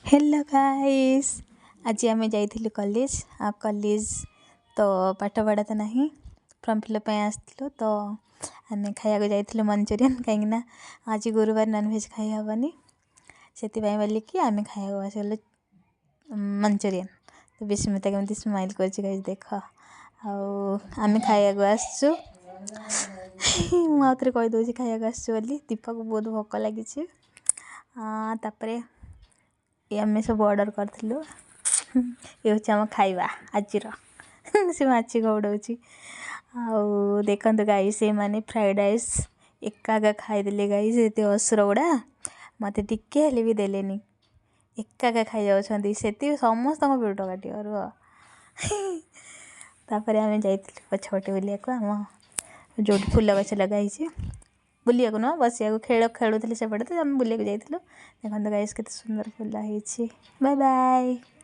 Hello guys, ଆଜି ଆମେ ଯାଇଥିଲୁ କଲେଜ। ଆଉ କଲେଜ ତ ପାଠପଢ଼ା ତ ନାହିଁ, ଫର୍ମ ଫିଲ୍ଅପ୍ ପାଇଁ ଆସିଥିଲୁ। ତ ଆମେ ଖାଇବାକୁ ଯାଇଥିଲୁ ମଞ୍ଚୁରିଆନ୍, କାହିଁକିନା ଆଜି ଗୁରୁବାର, ନନଭେଜ୍ ଖାଇ ହେବନି। ସେଥିପାଇଁ ବୋଲିକି ଆମେ ଖାଇବାକୁ ଆସିଗଲୁ ମଞ୍ଚୁରିଆନ୍। ତ ବିସ୍ମିତା କେମିତି ସ୍ମାଇଲ୍ କରୁଛି ଗାଇସ୍, ଦେଖ। ଆଉ ଆମେ ଖାଇବାକୁ ଆସିଛୁ। ମୁଁ ଆଉ ଥରେ କହିଦେଉଛି, ଖାଇବାକୁ ଆସିଛୁ ବୋଲି। ଦୀପାକୁ ବହୁତ ଭୋକ ଲାଗିଛି। ତାପରେ ଏ ଆମେ ସବୁ ଅର୍ଡ଼ର କରିଥିଲୁ। ଏ ହେଉଛି ଆମ ଖାଇବା ଆଜିର। ସେ ମାଛି ଘଉଡ଼ଉଛି। ଆଉ ଦେଖନ୍ତୁ ଗାଇସ୍, ସେମାନେ ଫ୍ରାଏଡ଼୍ ରାଇସ୍ ଏକା ଏକା ଖାଇଦେଲେ ଗାଇସ୍। ଏତେ ଅସୁର ଗୁଡ଼ା, ମୋତେ ଟିକେ ହେଲେ ବି ଦେଲେନି, ଏକା ଏକା ଖାଇଯାଉଛନ୍ତି। ସେତିକି ସମସ୍ତଙ୍କ ପେଟ କାଟିବ, ରୁହ। ତାପରେ ଆମେ ଯାଇଥିଲୁ ପଛପଟେ ବୁଲିବାକୁ, ଆମ ଯେଉଁଠି ଫୁଲ ଗଛ ଲଗା ହେଇଛି। ବୁଲିବାକୁ ନୁହଁ, ବସିବାକୁ। ଖେଳ ଖେଳୁଥିଲେ ସେପଟେ, ତ ଆମେ ବୁଲିବାକୁ ଯାଇଥିଲୁ। ଦେଖନ୍ତୁ ଗାଇସ୍, କେତେ ସୁନ୍ଦର ଫୁଲ ହେଇଛି। Bye bye.